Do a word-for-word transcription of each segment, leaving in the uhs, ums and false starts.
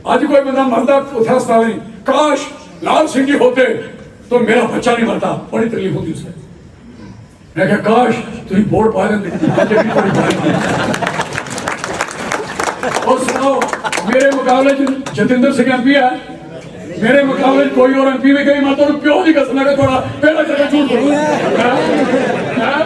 अज कोई बंदा मरदा उत्थे अस्पताल नहीं, काश लाल सिंह जी होते तो मेरा बच्चा नहीं मरता। बड़ी तकलीफ होती उसे। मैं कहा, काश तुम वोट पा देंदे, बच्चे भी थोड़ी पढ़ाई होंदी। और सुनाओ, मेरे मुकाबले च जतिंदर सिंह एमपी है, मेरे मुकाबले च कोई और एमपी भी कहीं, मैं तो प्यो की कसम है, थोड़ा पहला जगह झूठ बोलूंगा। हैं? हैं?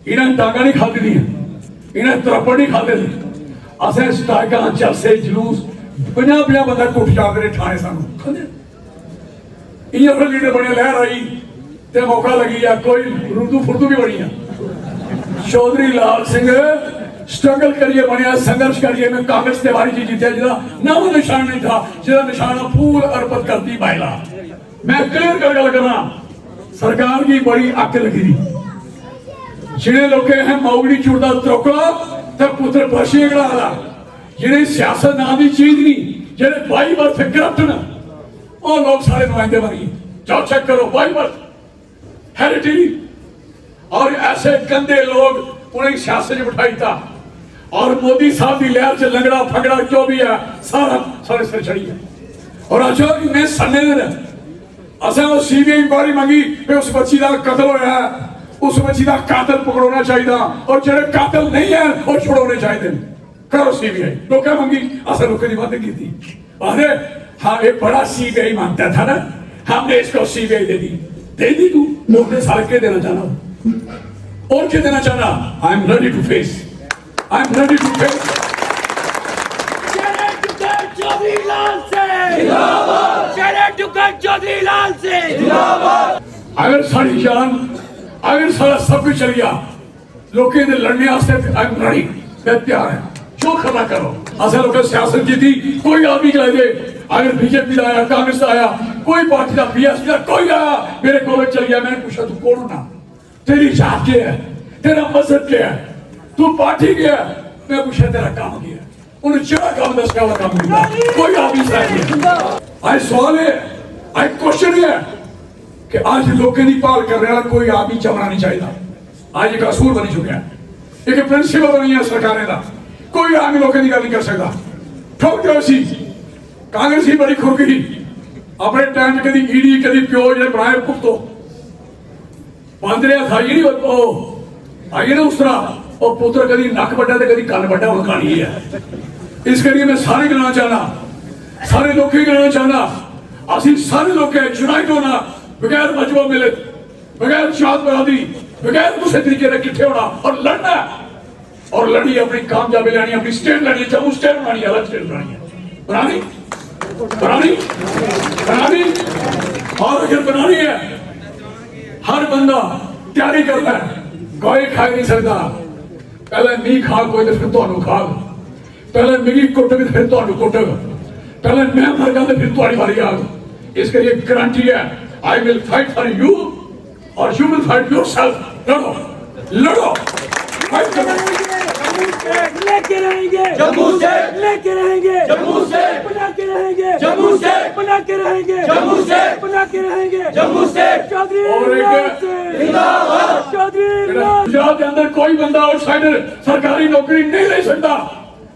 इन्हें टांगा नहीं खादी दी, इन्हें त्रप्पड़ नहीं खादे दी। असें स्ट्राइकां, जलसे, जुलूस, पंजाह पंजाह बंदा कुट चाड़दे रहे ठाणे सानू। इयां फिर लीडर बने, लहर आई ते मौका लगी गया, कोई रुदू फुर्दू भी बनी गया। चौधरी लाल सिंह स्ट्रगल करिए बनया, संघर्ष करिए मैं कांग्रेस तिवारी जी जीत्या, जिसका नामो निशान नहीं था, जिसका निशान फूल अर्पित करती बाइला। मैं क्लियर कर गल करना, सरकार की बड़ी अक लगी दी। जिन्हें लोकें हैं मौगड़ी चुड़दा त्रोकड़ा ते पुत्र बशिए कढ़ा दा, जिन्हें सियासत नाम की चीज नहीं, जेडे बाई बर्थ करप्ट न, वो लोग सारे नुमाइंदे बन गए। जाओ चेक करो, बाई बर्थ, हेरिटेज। और ऐसे गंदे लोग उन्हें सियासत में बिठा दिता। और मोदी साहब की लहर से लंगड़ा फगड़ा जो भी है, सारा सारे सिर चढ़ी है। और अच्छा, इन्ने सन्ने दिन असें वो सीबीआई इंक्वायरी मंगी कि उस बच्ची का कत्ल होया है, उस बच्ची का कातल पकड़ोना चाहिए और जेडे कातल नहीं है वो छुड़ाने चाहिए। करो सीबीआई। लोकें मंगी, असें लोकें की मदद की थी। अरे हाँ, ये बड़ा सीबीआई मांगता था ना, हमने इसको सीबीआई दे दी। दे दी तू? लोकें सारे के देना चाहना हो? और के देना चाहना? I am ready to face, I am ready to face। Challenge कर चौधरी लाल से जिंदाबाद। चैलेंज कर चौधरी लाल से जिंदाबाद। अगर सारी जान, अगर सारा सब कुछ चल गया, लोकें दे लड़ने आस्तै आई एम रेडी, मैं तैयार हां। जो करना करो। असें लोकें सियासत कीती, कोई आदमी चलाई दे, अगर बीजेपी दा आया, कांग्रेस दा आया, कोई पार्टी दा, बीएसपी दा कोई आया, मेरे कोल चली गया, मैंने पूछा तू कौन होना, तेरी जात क्या है, तेरा मजहब क्या है, तू पार्टी क्या है, मैं पूछा तेरा काम क्या है। उन्हें जेड़ा काम दसना, वो काम कीता। कोई आदमी साइड नहीं। अज सवाल है, अज क्वेश्चन है कि अज लोकें की भाल करने वाला कोई आदमी जमना नहीं चाहिए। अज एक असूल बनी चुका है, एक प्रिंसिपल बनी है सरकारें का। कोई आदमी लोकें की गल नहीं कर सकता। ठोक दो इसी। कांग्रेस ही बड़ी खुरक ही। अपने टाइम च कदी ईडी, कदी प्यो जेडे बनाए भुगतो। बांदरे हत्थ आई नहीं, ओ आई ना उस तरह, ओ पुत्र कदी नक बड्डा ते कदी कन्न बड्डा, हुन कहानी एह् ऐ। इस करियै मैं सारे गलाना चाहना, सारे लोकें गी गलाना चाहना, असीं सारे लोकें यूनाइट होना, बगैर मजहब मिलत, बगैर जात बरादरी, बगैर कुसै तरीके दे किट्ठे होना और लड़ना ऐ। और लड़ियै अपनी कामयाबी लैनी, अपनी स्टेट लैनी, जम्मू स्टेट बनानी, अलग स्टेट बनानी है। बनानी, बनानी, बनानी। और अगर बनानी है, हर बंदा तैयारी करदा है। कोई खाई नहीं सकदा। पहले मी खा कोई ते फिर तुहानू खाग। पहले मिगी कुट्टग ते फिर तुहानू कुट्टग। पहले मैं मरगा ते फिर तुहाड़ी बारी आग। इस करियै गारंटी है, I will fight for you। और you will fight yourself। लड़ो, लड़ो, fight करो। लेके रहेंगे, जम्मू स्टेट। लेके रहेंगे, जम्मू स्टेट। बना के रहेंगे, जम्मू स्टेट। बना के रहेंगे, जम्मू स्टेट। बना के रहेंगे, जम्मू स्टेट। चौधरी और एक लाल सिंह जिंदाबाद। चौधरी ਜਿਹੜਾ ਲਾਲ। ਪੰਜਾਬ ਦੇ ਅੰਦਰ ਕੋਈ ਬੰਦਾ ਆਊਟਸਾਈਡਰ ਸਰਕਾਰੀ ਨੌਕਰੀ ਨਹੀਂ ਲੈ ਸਕਦਾ,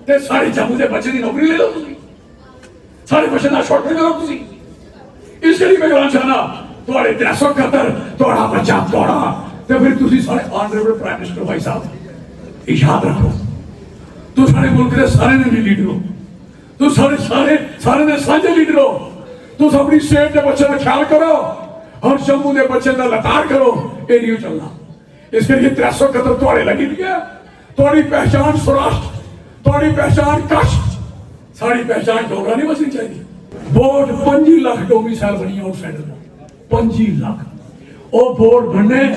ਤੇ ਸਾਰੇ ਜੰਮੂ ਦੇ ਬੱਚੇ ਦੀ ਨੌਕਰੀ ਲੈ ਲਓ ਤੁਸੀਂ। ਸਾਰੇ ਬੱਚੇ ਨਾਲ ਸ਼ਾਰਟ ਕਰੋ ਤੁਸੀਂ। ਇਸ ਲਈ ਮੈਂ ਕਹਣਾ ਚਾਹਣਾ, ਤੁਹਾਡੇ ਤੇਰਾ ਸੌ ਇਕਹੱਤਰ, ਤੁਹਾਡਾ ਬੱਚਾ ਤੁਹਾਡਾ। ਤੇ ਫਿਰ ਤੁਸੀਂ ਸਾਰੇ honourable prime minister Bhai Sahib, ਇਹ ਯਾਦ ਰੱਖੋ, ਤੁਸੀਂ ਸਾਡੇ ਮੁਲਕ ਦੇ ਸਾਰੇ ਨੇ ਲੀਡਰ ਹੋ, ਤੁਸੀਂ ਸਾਰੇ ਸਾਰੇ ਸਾਰੇ ਦੇ ਸਾਂਝੇ ਲੀਡਰ ਹੋ। ਤੁਸੀਂ ਆਪਣੀ ਸਟੇਟ ਦੇ ਬੱਚਿਆਂ ਦਾ ਖਿਆਲ ਕਰੋ, ਔਰ ਜੰਮੂ ਦੇ ਬੱਚਿਆਂ ਦਾ ਲਤਾਰ ਕਰੋ। ਇਹ ਨਹੀਂ ਚੱਲਣਾ। ਇਸ ਲਈ ਤੇਰਾ ਸੌ ਇਕਹੱਤਰ ਤੁਹਾਡੇ ਲੱਗੀ ਦੀ ਹੈ। ਤੁਹਾਡੀ ਪਹਿਚਾਣ ਸੌਰਾਸ਼ਟਰ, ਤੁਹਾਡੀ ਪਹਿਚਾਣ ਕਛ, ਸਾਡੀ ਪਹਿਚਾਣ ਡੋਗਰਾ ਨਹੀਂ ਬਚਣੀ ਚਾਹੀਦੀ। ਵੋਟ ਪੰਜੀ ਲੱਖ ਡੋਮੀਸਾਈਲ ਬਣੀ ਆਊਟਸਾਈਡਰ ਦਾ, ਪੰਜੀ ਲੱਖ। ਉਹ ਵੋਟ ਬਣੇ,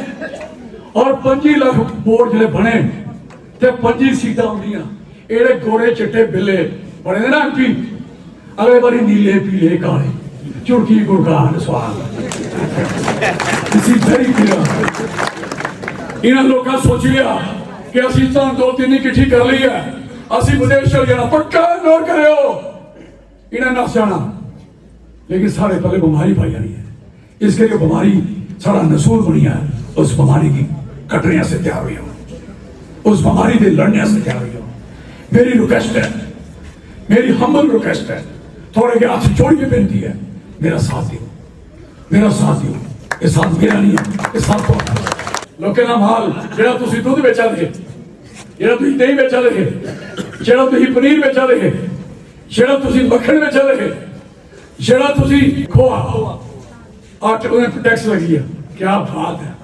ਔਰ ਪੰਜੀ ਲੱਖ ਵੋਟ ਜਿਹੜੇ ਬਣੇ, ਤੇ ਪੰਜੀ ਸੀਟਾਂ ਹੁੰਦੀਆਂ, ਇਹਦੇ ਗੋਰੇ ਚਿੱਟੇ ਬਿੱਲੇ ਬਣੇ ਨੇ ਨਾ ਐਮਪੀ, ਅਗਲੇ ਵਾਰੀ ਨੀਲੇ ਪੀਲੇ ਕਾਲੇ, ਝੁਰਕੀ ਗੁਰਗਾਨ ਸਵਾਲ। ਤੁਸੀਂ ਸਹੀ ਕਿਹਾ। ਇਹਨਾਂ ਲੋਕਾਂ ਸੋਚ ਲਿਆ ਕਿ ਅਸੀਂ ਤਾਂ ਦੋ ਤਿੰਨ ਇਕੱਠੀ ਕਰ ਲਈ ਹੈ, ਅਸੀਂ ਵਿਦੇਸ਼ ਚਲ ਜਾਣਾ। ਪੱਕਾ ਨੋਟ ਕਰਿਓ, ਇਹਨਾਂ ਨਸ ਜਾਣਾ। ਲੇਕਿਨ ਸਾਡੇ ਪੱਲੇ ਬਿਮਾਰੀ ਪਾਈ ਜਾਣੀ ਹੈ। ਇਸ ਕਰਕੇ ਬਿਮਾਰੀ ਸਾਡਾ ਨਸੂਰ ਬਣੀ ਹੈ। ਉਸ ਬਿਮਾਰੀ ਕੀ ਕੱਟਣੇ ਵਾਸਤੇ ਤਿਆਰ ਹੋ ਜਾਓ, ਉਸ ਬਿਮਾਰੀ ਦੇ ਲੜਨੇ ਵਾਸਤੇ ਤਿਆਰ ਹੋ ਜਾਓ। ਮੇਰੀ ਰਿਕੁਐਸਟ ਹੈ, ਮੇਰੀ ਹੰਬਲ ਰਿਕੁਐਸਟ ਹੈ, ਤੁਹਾਡੇ ਅੱਗੇ ਹੱਥ ਜੋੜ ਕੇ ਬੇਨਤੀ ਹੈ, ਮੇਰਾ ਸਾਥ ਦਿਓ, ਮੇਰਾ ਸਾਥ ਦਿਓ। ਇਹ ਸਾਥ ਮੇਰਾ ਨਹੀਂ ਹੈ, ਇਹ ਸਾਥ ਤੁਹਾਡਾ ਹੈ। ਲੋਕਾਂ ਦਾ ਮਾਲ, ਜਿਹੜਾ ਤੁਸੀਂ ਦੁੱਧ ਵੇਚਦੇ ਹੈ, ਜਿਹੜਾ ਤੁਸੀਂ ਦਹੀਂ ਵੇਚਦੇ ਹੈ, ਜਿਹੜਾ ਤੁਸੀਂ ਪਨੀਰ ਵੇਚਦੇ ਹੈ, ਜਿਹੜਾ ਤੁਸੀਂ ਮੱਖਣ ਵੇਚਦੇ ਹੈ, ਜਿਹੜਾ ਤੁਸੀਂ ਖੋਆ, ਆਟੇ, ਉਹਦੇ ਤੇ ਟੈਕਸ ਲੱਗੀ ਆ। ਕੀ ਬਾਤ ਹੈ।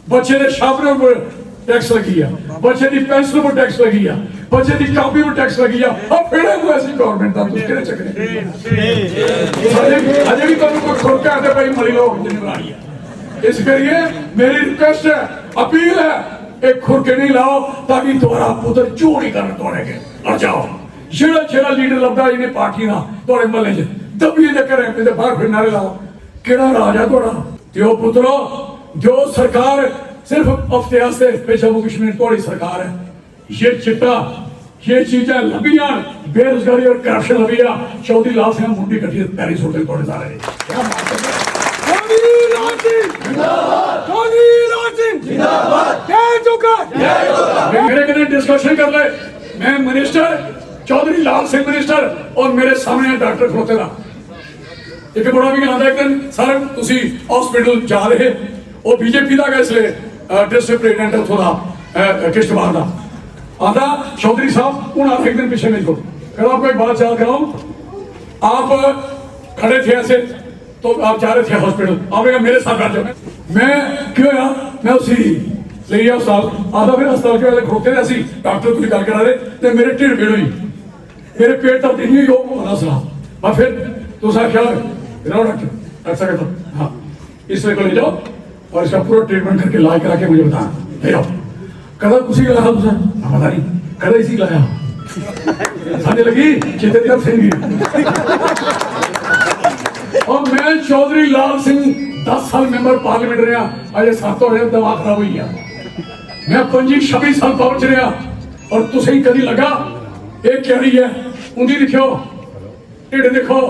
ਬੱਚੇ ਦੇ ਸ਼ਾਰਪਨਰ ਉੱਪਰ ਟੈਕਸ ਲੱਗੀ ਆ, ਬੱਚੇ ਦੀ ਪੈਨਸਲ ਉੱਪਰ ਟੈਕਸ ਲੱਗੀ ਆ, ਬੱਚੇ ਦੀ ਕਾਪੀ ਉੱਪਰ ਟੈਕਸ ਲੱਗੀ ਆ। ਉਹ ਫੇੜੇ ਨੂੰ ਅਸੀਂ ਗਵਰਨਮੈਂਟ ਦਾ ਤੁਸੀਂ ਕਿਹੜੇ ਚੱਕਰੇ? ਅਜੇ ਅਜੇ ਵੀ ਤੁਹਾਨੂੰ ਕੋਈ ਖੁਰਕਾ ਤੇ ਭਾਈ ਮਰੀ ਲੋਕ ਜਿੰਨੀ ਬਣਾਈ ਆ। ਇਸ ਕਰੀਏ ਮੇਰੀ ਰਿਕੁਐਸਟ ਹੈ, ਅਪੀਲ ਹੈ, ਇਹ ਖੁਰਕੇ ਨਹੀਂ ਲਾਓ, ਤਾਂ ਕਿ ਤੁਹਾਡਾ ਪੁੱਤਰ ਚੋਰੀ ਕਰਨ ਤੁਹਾਡੇ ਕੇ ਆ ਜਾਓ। ਜਿਹੜਾ ਜਿਹੜਾ ਲੀਡਰ ਲੱਭਦਾ ਇਹਨੇ ਪਾਰਟੀ ਦਾ ਤੁਹਾਡੇ ਮਹੱਲੇ 'ਚ, ਦੱਬੀਏ ਦੇ ਘਰੇ ਤੇ ਬਾਹਰ ਫਿਰ ਨਾਰੇ ਲਾਓ। ਕਿਹੜਾ ਰਾਜ ਹੈ ਤੁਹਾਡਾ? ਦਿਓ ਪੁੱਤਰੋ, ਦਿਓ। ਸਰਕਾਰ ਸਿਰਫ ਹਫ਼ਤੇ ਵਾਸਤੇ, ਫਿਰ ਜੰਮੂ ਕਸ਼ਮੀਰ ਤੁਹਾਡੀ ਸਰਕਾਰ ਹੈ। ਇਹ ਚਿੱਟਾ, ਇਹ ਚੀਜ਼ਾਂ ਲੱਭੀਆਂ, ਬੇਰੁਜ਼ਗਾਰੀ ਔਰ ਕਰਪਸ਼ਨ ਲੱਭੀਆਂ, ਚੌਧਰੀ ਲਾਲ ਸਿੰਘ ਮੁੰਡੀ ਕੱਢੀ, ਪੈਰੀ ਛੋਟੇ ਤੁਹਾਡੇ ਸਾਰੇ। ਕਿਆ ਬਾਤ ਹੈ। ਚੌਧਰੀ ਲਾਲ ਸਿੰਘ ਜਿੰਦਾਬਾਦ। ਚੌਧਰੀ ਲਾਲ ਸਿੰਘ ਜਿੰਦਾਬਾਦ। ਜੈ ਜੋਗਾ। ਮੇਰੇ ਕਦੇ ਡਿਸਕਸ਼ਨ ਕਰ ਲੈ। ਮੈਂ ਮਿਨਿਸਟਰ, ਚੌਧਰੀ ਲਾਲ ਸਿੰਘ ਮਿਨਿਸਟਰ, ਔਰ ਮੇਰੇ ਸਾਹਮਣੇ ਡਾਕਟਰ ਖਲੋਤੇ ਦਾ। ਇੱਕ ਬੜਾ ਵੀ ਆਂਦਾ ਇੱਕ ਦਿਨ, "ਸਰ, ਤੁਸੀਂ ਹਸਪੀਟਲ ਜਾ ਰਹੇ ਹੋ?" ਉਹ ਬੀਜੇਪੀ ਦਾ ਗਾ, ਇਸ ਲਈ ਡਿਸਟ੍ਰਿਕਟ ਪ੍ਰੈਜ਼ੀਡੈਂਟ ਹੈ ਉੱਥੋਂ ਦਾ, ਅਹ, ਕਿਸ਼ਤਵਾੜ ਦਾ। ਆਂਦਾ, "ਚੌਧਰੀ ਸਾਹਿਬ, ਹੁਣ ਆਪ ਇੱਕ ਦਿਨ ਪਿੱਛੇ ਮੇਰੇ ਕੋ, कल आपको एक बात याद कराऊं, आप खड़े थे ऐसे, तो आप जा रहे थे हॉस्पिटल, आप मेरे साथ बैठ जाओ।" मैं, "क्यों यार?" मैं उसी ले गया अस्पताल। आंदा, "फिर अस्पताल के वाले खड़ोते रहे, ऐसी डॉक्टर को निकाल कर आ रहे, तो मेरे ढिड़ पीड़ हुई, मेरे पेट दर्द इन्नी हो, मसला।" मैं फिर तो सा क्या, "रहो डॉक्टर, ऐसा कर दो, हाँ, इसमें को ले जाओ और इसका पूरा ट्रीटमेंट करके इलाज करा के मुझे बताना, ले जाओ।" कदा कुसी लाया तुसें? ना, पता नहीं। कदा इसी लाया? समझ लगी? चित्ते दी हत्थ नहीं। और मैं चौधरी लाल सिंह दस साल मैंबर पार्लियामेंट रहा, अजे सत्त होने दिमाग खराब हुई गया। मैं पंजी छब्बी साल पावर च रहा, और तुसें कदी लगा ये क्या रही है? उंदी दिखो, ढिड देखो,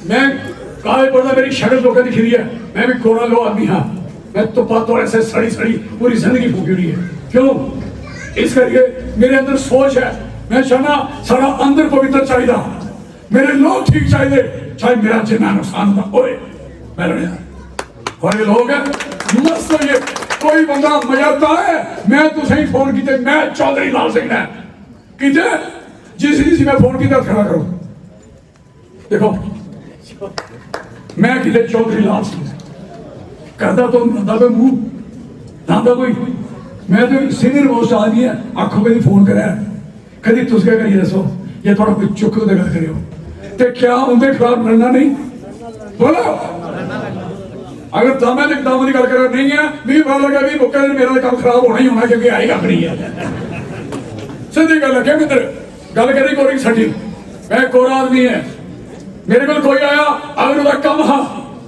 मैं काले पड़दा, मेरी शक्ल लोकें दिखी दी है, मैं भी कोरा लो आदमी हाँ। मैं धुप्पा तोड़े से सड़ी सड़ी पूरी जिंदगी फूकी हुई है। क्यों? इस करके मेरे अंदर सोच है, मैं चाहना सारा अंदर पवित्र चाहिदा, मेरे लोग ठीक चाहिए, चाहे मेरा जिन्ना नुकसान होता होए, मैं लड़या। और ये लोग हैं, मस्त होइए। कोई बंदा मजा आता है, मैं तुसें फोन किते, मैं चौधरी लाल सिंह ने किते, जिस जिस मैं फोन किया खड़ा करो। देखो, मैं किते चौधरी लाल सिंह करदा तो नंदा कोई मूंह, नंदा कोई, मैं तो सीनियर मोस्ट आदमी है, आखो कभी फोन करे, कभी तुस क्या करिए दसो, ये थोड़ा कोई चुक के गल करियो, ते क्या उनके खिलाफ लड़ना नहीं? बोलो। अगर दामे ते दामे की गल करो नहीं है, भी पता लगा भी मुक्के दिन मेरा काम खराब होना ही होना, क्योंकि आई गल नहीं है। सीधी गल है, क्या मित्र? गल करी कोरी साडी, मैं कोरा आदमी है, मेरे कोल कोई आया, अगर ओहदा कम हा,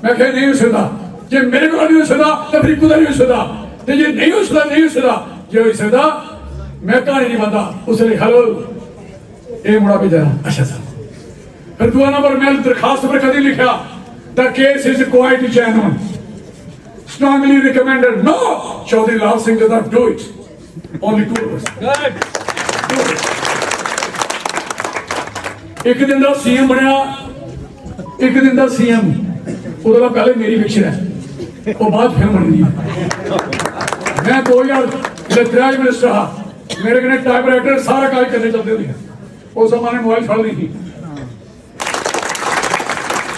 मैं कहा नहीं हो सकदा, जे मेरे कोल नहीं हो सकदा, तो फिर कुदा नहीं हो सकदा, ते जे नहीं हो सकदा, नहीं हो सकदा, जे हो सकदा, मैं कहानी नहीं बनता, उसने हेलो, ये मुड़ा भी देना, अच्छा सर। फिर दुआ नंबर, मैं दरखास्त पर कदी लिखा, the case is quite genuine, strongly recommended, no, Chaudhary Lal Singh does not do it, only two of us। एक दिन दा सीएम बनया, एक दिन दा सीएम, ओह्दे कोला पैह्ले मेरी पिक्चर ऐ, ओह् बाद फिल्म बनी दी ऐ। मैं दो ज्हार त्रै च मिनिस्टर हा, मेरे कन्नै टाइपराइटर सारा काज करने चलदे होंदे हे। उस जमाने मोबाइल फड़ नहीं थी।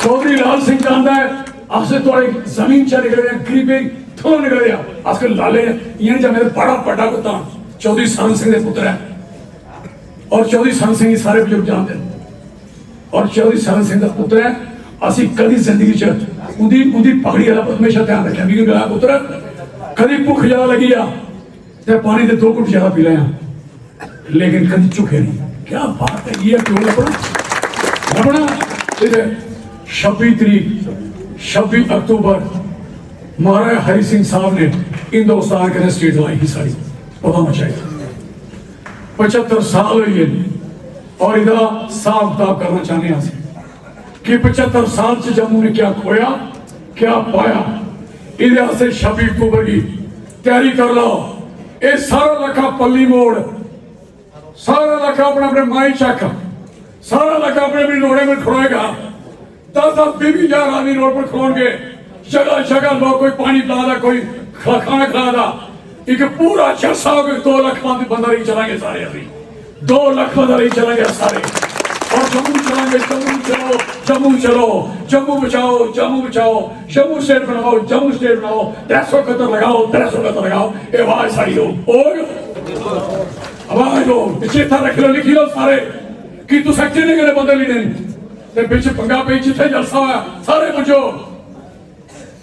चौधरी लाल सिंह जानदा है, अस थुआढ़ी जमीन चा निकले दे, गरीबें थल्लों निकले दे, अस कोई लाले इयां नहीं जानदे, बड़ा बड्डा कुत्ता चौधरी सरन सिंह दे पुत्र है। और चौधरी सरन सिंह सारे बजुर्ग जानते हैं। और चौधरी सरन सिंह दा पुत्र है, ਅਸੀਂ ਕਦੀ ਜ਼ਿੰਦਗੀ ਚ ਉਹਦੀ ਉਹਦੀ ਪਗੜੀ ਵਾਲਾ ਹਮੇਸ਼ਾ ਧਿਆਨ ਰੱਖਿਆ। ਵੀ ਗਲਾ ਪੁੱਤਰ, ਕਦੀ ਭੁੱਖ ਜ਼ਿਆਦਾ ਲੱਗੀ ਆ ਤੇ ਪਾਣੀ ਦੇ ਦੋ ਘੁੱਟ ਜ਼ਿਆਦਾ ਪੀ ਲਿਆ, ਲੇਕਿਨ ਕਦੀ ਝੁਕੇ ਨਹੀਂ। ਕੀ ਬਾਤ ਹੈ, ਇਹ ਕਿਉਂ ਲੱਭਣਾ? ਲੱਭਣਾ ਇਹਦੇ। ਛੱਬੀ ਤਰੀਕ, ਛੱਬੀ ਅਕਤੂਬਰ, ਮਹਾਰਾਜਾ ਹਰੀ ਸਿੰਘ ਸਾਹਿਬ ਨੇ ਹਿੰਦੁਸਤਾਨ ਕਨੇ ਸਟੇਟ ਲਾਈ ਸੀ ਸਾਰੀ, ਪਤਾ ਹੋਣਾ ਚਾਹੀਦਾ। पचहत्तर साल हुई है और इदा हिसाब किताब करना चाहते हैं अस कि पचहत्तर साल च जम्मू ने क्या खोया, क्या पाया। इदे आस्तै छब्बी अक्तूबर की तैयारी कर लो। ये सारा इलाका पल्ली मोड़, सारा इलाका अपने अपने माई चक, सारा इलाका अपने अपने रोड़े में खड़ोएगा। दस दस बीह बीह हजार आदमी रोड पर खड़ोणगे। जगह जगह लोग कोई पानी पिला दा, कोई खा- खाना खिला दा। एक पूरा जलसा हो गया, दो लख बंद- बंदा लेके चलांगे सारे अभी, दो लख बंदा लेके चलांगे सारे। और जम्मू चलांगे, जम्मू चलो, जम्मू चलो, जम्मू बचाओ, जम्मू बचाओ, जम्मू स्टेट बनाओ, जम्मू स्टेट बनाओ, त्रै सौ कत्तर लगाओ, त्रै सौ कत्तर लगाओ। ये आवाज सारी हो, और आवाज हो, चेता रख लो, लिखी लो सारे कि तुसें किन्ने किन्ने बंदे लेने न। ते बिच पंगा पेई, जित्थे जलसा होया, सारे पुज्जो।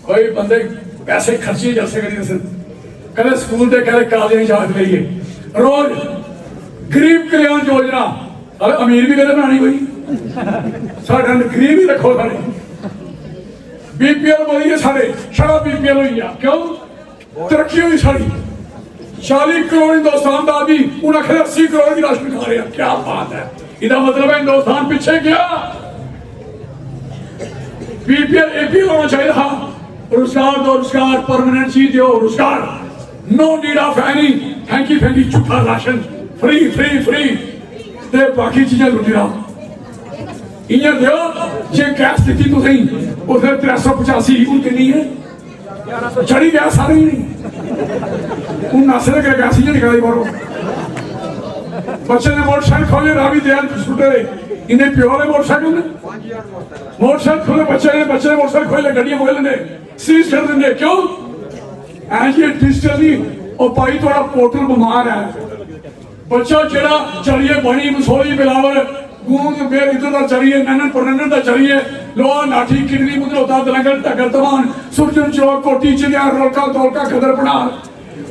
कोई बंदे पैसे खर्चिए जलसे करी दे सन, कदें स्कूल दे, कदें कालेज जाग लेइए, रोज गरीब कल्याण योजना। अरे अमीर भी कदें बनानी कोई, साढ़े गरीब ही रखो साढ़े। बीपीएल बनी है साढ़े, छड़ा बीपीएल हुई गया। क्यों? तरक्की हुई साढ़ी। चाली करोड़ हिंदुस्तान दा आदमी, उन्हें आखिर अस्सी करोड़ की राशन खा रहे हैं। क्या बात है, इदा मतलब है हिंदुस्तान पीछे गया। बीपीएल एपीएल होना चाहिए था। रोजगार दो, रोजगार, परमानेंट चीज दो, रोजगार। No need of any hanky panky, झूठा राशन, फ्री फ्री फ्री। ते बाकी चीजें लुटी रहा। इयां दो, जे गैस दित्ती तुसें, उसने त्रै सौ पचासी, हून किन्नी है? चढ़ी गया सारे ही। हून नस दे गैस ही निकली बाहरों। बच्चे ने मोटरसाइकिल खोले, रावी दे सुटे, इन्हें प्यो ने मोटरसाइकिल ने, मोटरसाइकिल खोले, बच्चे ने बच्चे ने मोटरसाइकिल खोले, गड्डियां खोले ने, सीज कर देंगे। क्यों? ऐ जी डिजिटल नहीं, ओ भाई थोड़ा पोर्टल बीमार है। बच्चा जेड़ा चलिए बनी, मसोई, बिलावल, गूंद, मेर इधर दा चलिए, नैनन परनैनन दा चलिए, लोहा, लाठी, किडनी, मुंदरोता, दलंगल, ढग्गर, धवान, सुरजन चौक, कोटी, चिड़िया, रोलका, दौलका, खदर, पनार,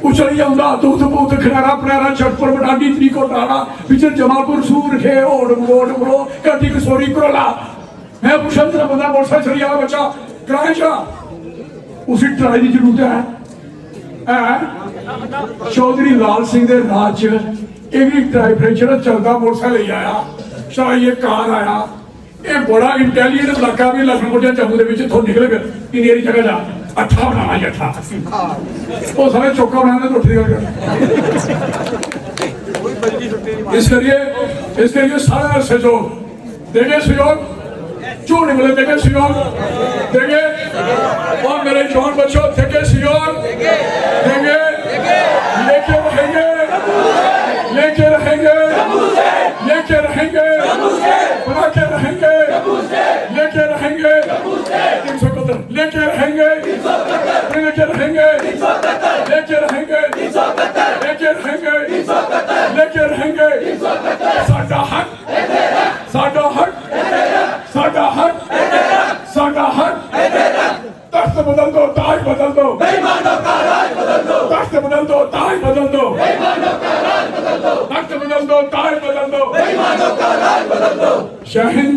उछलिया उंदा, दूध, बूथ, खनैरा, पनैरा, छटपुर, मडांडी, त्रिकोटाला, बिचर, जमालपुर, सूर, खे, होड़, मोड़, मरो, घाटी, कसोरी, करोला। मैं पुछा, जेड़ा बंदा मोटरसाइकिल चली आवा बच्चा, ग्राएं चा, उसी ट्राई दी जरूरत है? है? चौधरी लाल सिंह दे राज च एवरी टाइप रे जेड़ा चलदा मोटरसाइकिल लेई आया, चाहे ये कार आया, ये बड़ा इंटेलिजेंट इलाका भी लखनपुर या जम्मू दे विच इत्थों निकल गए, इन्नी हारी जगह जा, अट्ठा बनाना जी, अट्ठा। वो सारे चौका बनाने तो उठी गए। इस करिए, इस करिए सारा सहयोग देंगे, सहयोग, झूठ नहीं बोले, देंगे सहयोग, देंगे। और मेरे जवान बच्चों, देंगे सहयोग, देंगे, लेके रहेंगे, लेके रहेंगे, लेके रहेंगे, बना के रहेंगे, लेके रहेंगे। तीन सौ इकहत्तर लेके रहेंगे, लेके रहेंगे, लेके रहेंगे, लेके रहेंगे, लेके रहेंगे। साडा हक, साडा हक, साडा हक, साडा हक। तख्त बदल दो, ताज बदल दो। बेईमानों का राज बदल दो। तख्त बदल दो, ताज बदल दो। बेईमानों का राज बदल दो। तख्त बदल दो, ताज बदल दो। बेईमानों का राज बदल दो। जय हिंद।